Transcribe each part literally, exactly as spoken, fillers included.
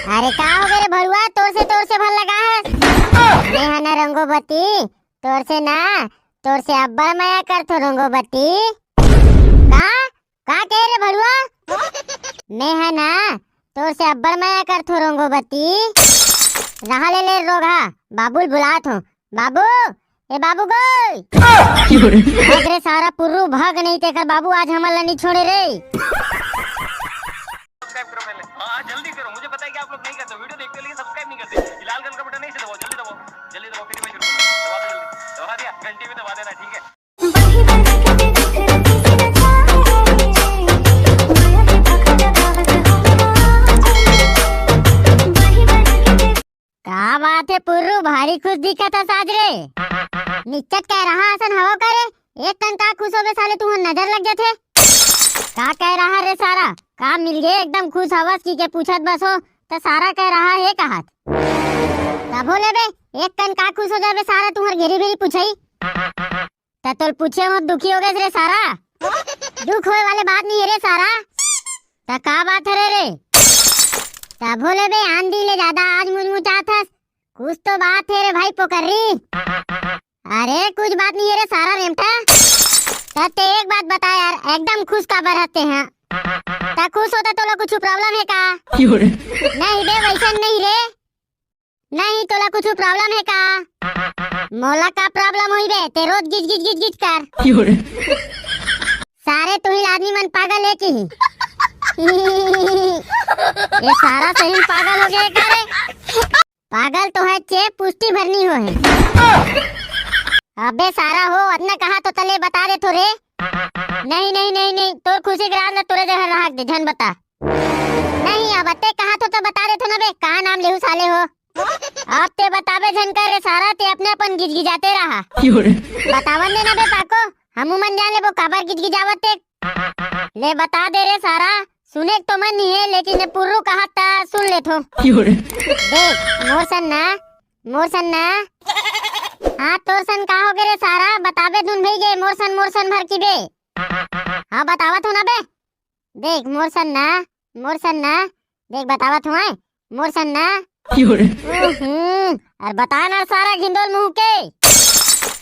अरे का हो गे रे भड़ुआ, तोर से, तोर से भर लगा है। मैं हा ना रंगोबती, तोर से ना, तोर से अब्बड़ मया करथो रंगोबती। का? का कहे रे भड़ुआ? मैं हा ना, तोर से अब्बड़ मया करथो रंगोबती। रहा ले ले रोगहा, बाबू ल बुलात हो। बाबू, ए बाबू गोय। भाग रे सारा पुर्रू, भाग, नहीं तेकर बाबू आज हमन ला नहीं छोड़े रे। सब्सक्राइब करो पहले। हाँ, हाँ, जल्दी करो। मुझे पता है कि आप लोग नहीं करते, वीडियो देखते लेकिन सब्सक्राइब नहीं करते। ये लाल कलर का बटन नहीं से दबाओ, जल्दी दबाओ, जल्दी दबाओ, फिर मैं शुरू करूँ। दबा दो जल्दी, दबा दिया, घंटी भी दबा देना, ठीक है? का बात है पुर्रू, भारी खुश दिखत हस आज रे। निच्चट कह रहा असन हवा करे, एक कन का खुश होबे साले, तुहर नजर लग जाथे। का कह रहा रे सारा, का मिल गे एकदम खुश हवस की के पूछत बस हो, त सारा कह रहा हे कहत। तभो ले बे, एक कन का खुश हो जाबे सारा, तुहर घेरी भेरी पूछई। त तोल पूछे हो दुखी हो गेस रे सारा, दुख होए वाले बात नहीं है रे सारा। त का बात है रे रे? तभो ले बे आंधी ले ज्यादा आज मुचमुचात हस, कुछ तो बात है रे भाई पोकर्री। अरे कुछ बात नहीं है रे सारा रेमटा। त ते एक बात बता यार, एकदम खुश काबर हते हैं? त खुश होता तोला कुछ प्रॉब्लम है का? नहीं बे, वैसन नहीं रे। नहीं, तोला कुछ प्रॉब्लम है का? मोला का प्रॉब्लम होई बे? ते रोज गिज गिज गिज गिज कर। सारे तुहिल आदमी मन पागल है की? ये सारा सही में पागल हो गए का रे? पागल तो है चे, पुष्टि भरनी हो है। अबे सारा हो, अतना कहा तो तले बता दे थो रे। नहीं, नहीं, नहीं, नहीं, तोर खुशी के राज ना तोरे जगह रहा दे, झन बता। नहीं, अब अते कहा तो, तो बता दे थो ना बे, का नाम लेहू साले हो? अब ते बताबे झन कर रे सारा, ते अपने अपन गिजगिजाते रहा। बतावन दे ना बे पाको, हमू मन जान लेबो काबर गिजगिजावत ते। ले बता दे रे सारा, सुने तो मन नहीं है, लेकिन ये पुर्रू कहा था, सुन ले थो। देख, मोर सन ना, मोर सन ना। हाँ, तोर सन का हो गे रे सारा, बताबे धुन भई गे, मोर सन, मोर सन भर की बे। हाँ, बतावत हो ना बे। देख, मोर सन ना, मोर सन ना। देख, बतावत हो, मोर सन ना। हम्म, अरे बता ना सारा घिंदोल मुंह के।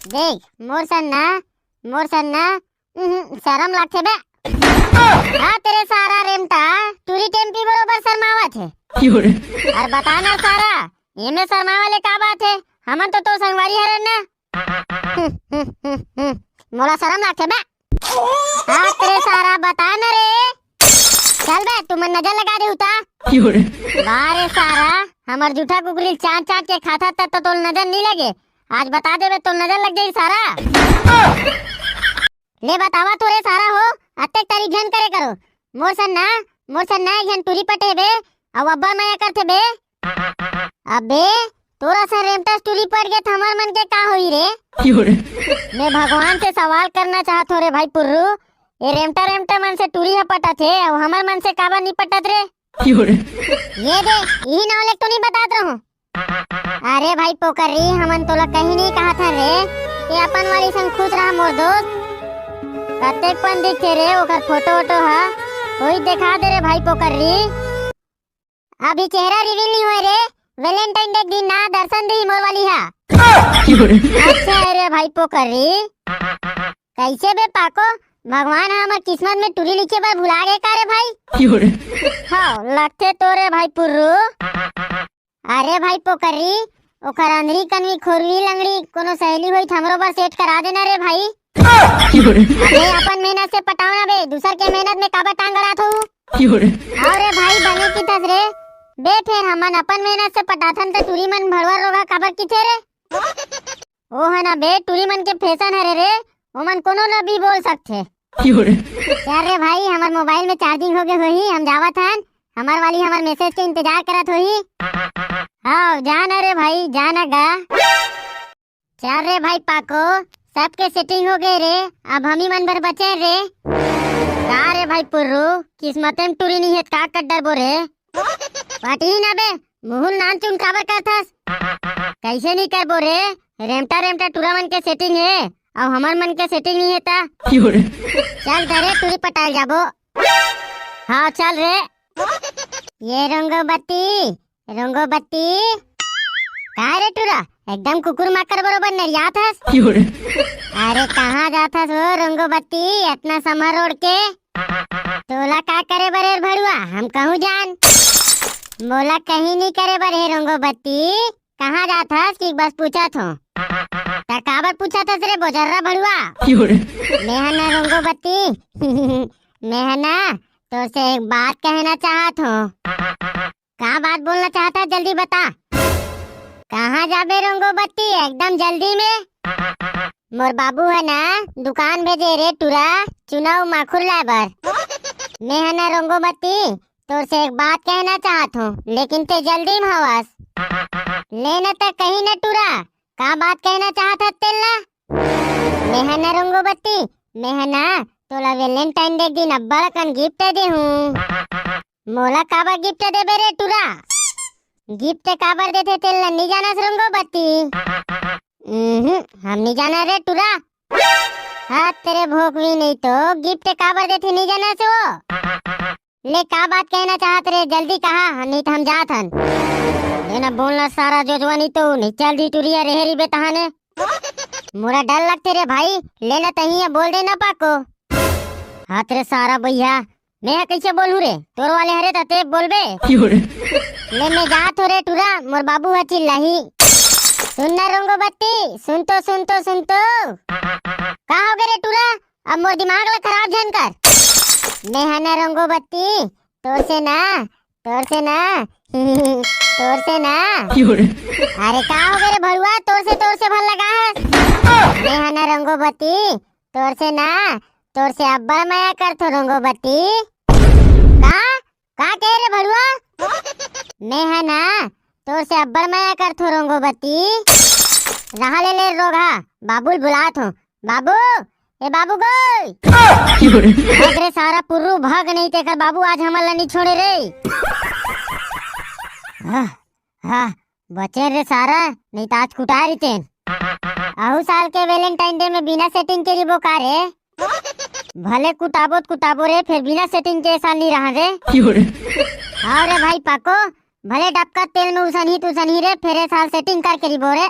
देख, मोर सन ना, मोर सन ना। हम्म, शरम लागथे बे। हाँ, तेरे सारा रेमटा, टूरी टेम्पी बरोबर शरमावत है। अरे बता ना सारा, एमे शरमाए वाले का बात है? हमन तो, तो संगवारी हरन ना। मोला शरम लागथे बे। हाँ, तेरे सारा बता ना रे। चल बे, तुमन नजर लगा दे उता। वाह रे सारा, हमर जूठा कुकरी चाट चाट के खाता तब तो तोल नजर नहीं लगे। आज बता देबे, तोल नजर लग जाई सारा। ले बतावा तो रे सारा हो, अतेक तारीफ झन करे करो। मोर सन ना, मोर सन ना एक झन टूरी पटे बे, अउ अब्बड़ मया करथे बे। अबे, तोरा सन रेमटा टूरी पट गे त हमर मन के का होई रे? मैं भगवान से सवाल करना चाहत हो रे भाई पुर्रू, ए रेमटा रेमटा मन से टूरी ह पटत हे, अउ हमर मन से काबर नी पटत रे? ये दे, इही नाव लेके तो नहीं बतात रहूं। अरे भाई पोकर्री, हमन तोला कहीं नहीं कहा था रे, ये अपन वाली संग खुश रहा मोर दोस्त। कतेक पन दिखे रे, ओकर फोटो वोटो हा, वही दिखा दे रे भाई पोकर्री। अभी चेहरा रिवील नहीं हुए रे, वैलेंटाइन डे के दिन ना दर्शन दी मोर वाली हा। अच्छा है रे भाई पोकर्री। कैसे बे पाको, भगवान ह हमर किस्मत में टूरी लिखे बर भुला गए का रे भाई? हाँ, लगथे तो रे भाई पुर्रू। अरे भाई पोकर्री, ओकर अंधरी कनवी खोरवी लंगड़ी कोनो सहेली होई त हमरो बर सेट करा देना रे भाई। अबे अपन मेहनत से पटाओ ना बे, दूसर के मेहनत में काबर टांग अड़ात हो? अरे भाई बने की तस रे, बे फेर हमन अपन मेहनत से पटाथन त टूरी मन भड़वा रोगा काबर की थे रे? ओ है ना बे, टूरी मन के फैशन हरे रे, ओमन कोनो ला भी बोल सकथे। चल रे भाई, हमर मोबाइल में चार्जिंग हो गए होही, हम जावत हन, हमर वाली हमर मैसेज के इंतजार करत होही। हाँ, जाना रे भाई, जाना गा। चल रे भाई पाको, सबके सेटिंग हो गए रे, अब हमी मन भर बचे रे। का रे भाई पुर्रू, किस्मते में टूरी नहीं है, का कर डरबो रे? पाटी ना बे, मुहुल नान चुन काबर करथस? कैसे नहीं करबो रे? रेमटा रेमटा टूरा मन के सेटिंग है, अउ हमर मन के सेटिंग नहीं है ता। चल धरे टूरी पटाल जाबो। हाँ चल रे। ये रंगोबती, रोंगो बत्ती। का रे टूरा, एकदम कुकुर माकर बरोबर नरियात हस। अरे कहाँ जात हस वो रोंगो बत्ती, इतना समर ओढ़ के? तोला का करे बर हे भड़ुआ, हम कहूँ जान? मोला कहीं नहीं करे बर हे रोंगो बत्ती। कहाँ जात हस कि बस पूछत हो? त काबर पूछत हस रे बोजर्रा भड़ुआ? मैं ह ना रोंगो बत्ती। मैं ह ना तोर से एक बात कहना चाहत हो। का बात बोलना चाहत हस, जल्दी बता। कहाँ जाबे रोंगो बत्ती, एकदम जल्दी में। मोर बाबू ह ना दुकान भेजे रे टूरा, चुना अउ माखुर लाए बर। मैं ह ना रोंगो बत्ती, तोर से एक बात कहना चाहत हो, लेकिन ते जल्दी में हवस। ले न त कहीं न टूरा, का बात कहना चाहत हस तेला? मैं ह ना रोंगो बत्ती, मैं ह ना तोला Valentine Day के दिन अब्बड़ अकन gift देहूँ। मोला काबर gift देबे रे टूरा? Gift काबर देथे तेला नी जानस रोंगो बत्ती? उहुं, हम नी जाना रे टूरा। हाँ, तेरे भोकवी नहीं तो gift काबर देथे नी जानस वो? ले का बात कहना चाहत रे, जल्दी कहा, नहीं तो हम जात हन। ले ना बोलना सारा जोजवा, नहीं तो नहीं चल दी टुरिया रेहरी बेतहाने। मोरा डर लगथे रे भाई, ले ना तही बोल दे ना पाको। हाथ रे सारा भैया, मैं ह कइसे बोलहूँ रे? तोर वाले हरे त ते बोलबे। ले मैं जात हो रे टूरा, मोर बाबू ह चिल्लाही। सुन ना रोंगो बत्ती, सुन तो, सुन तो, सुन तो। का हो गे रे टूरा? अब मोर दिमाग ला खराब झन कर। मैं ह ना रोंगो बत्ती, तोर से ना, तोर से ना, तोर से ना। अरे का हो गे रे भड़ुआ, तोर से, तोर से भर लगा है। मैं ह ना रोंगो बत्ती, तोर से ना, तोर से अब्बड़ मया करथो रोंगो बत्ती। का? का कहे रे भड़ुआ? मैं ह ना तोर से अब्बड़ मया करथो रोंगो बत्ती। रहा ले ले रोगहा, बाबू ल बुलात हो। बाबू, ए बाबू गोई। भाग रे सारा पुर्रू, भाग, नहीं तेकर बाबू आज हमन ला नी छोड़े रे। हाँ, हाँ, बचे रे सारा, नहीं त आज कुटा रितेन। अहू साल के Valentine Day में बिना setting के रिबो का रे? भले कुटाबो त कुटाबो रे, फेर बिना setting के ए साल नी रहा रे। हाँ रे भाई पाको, भले डबका तेल में उसनही त उसनही रे, फेर ए साल setting करके रिबो रे।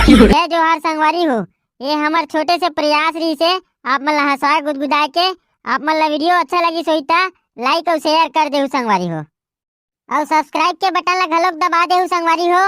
जय जोहार संगवारी हो, ये हमर छोटे से प्रयास रहिसे, आप मन ला हंसाए गुदगुदाए के, आप मन ला video अच्छा लगिस होही त like अउ share कर देहू संगवारी हो, अउ subscribe के button ला घलोक दबा देहू संगवारी हो।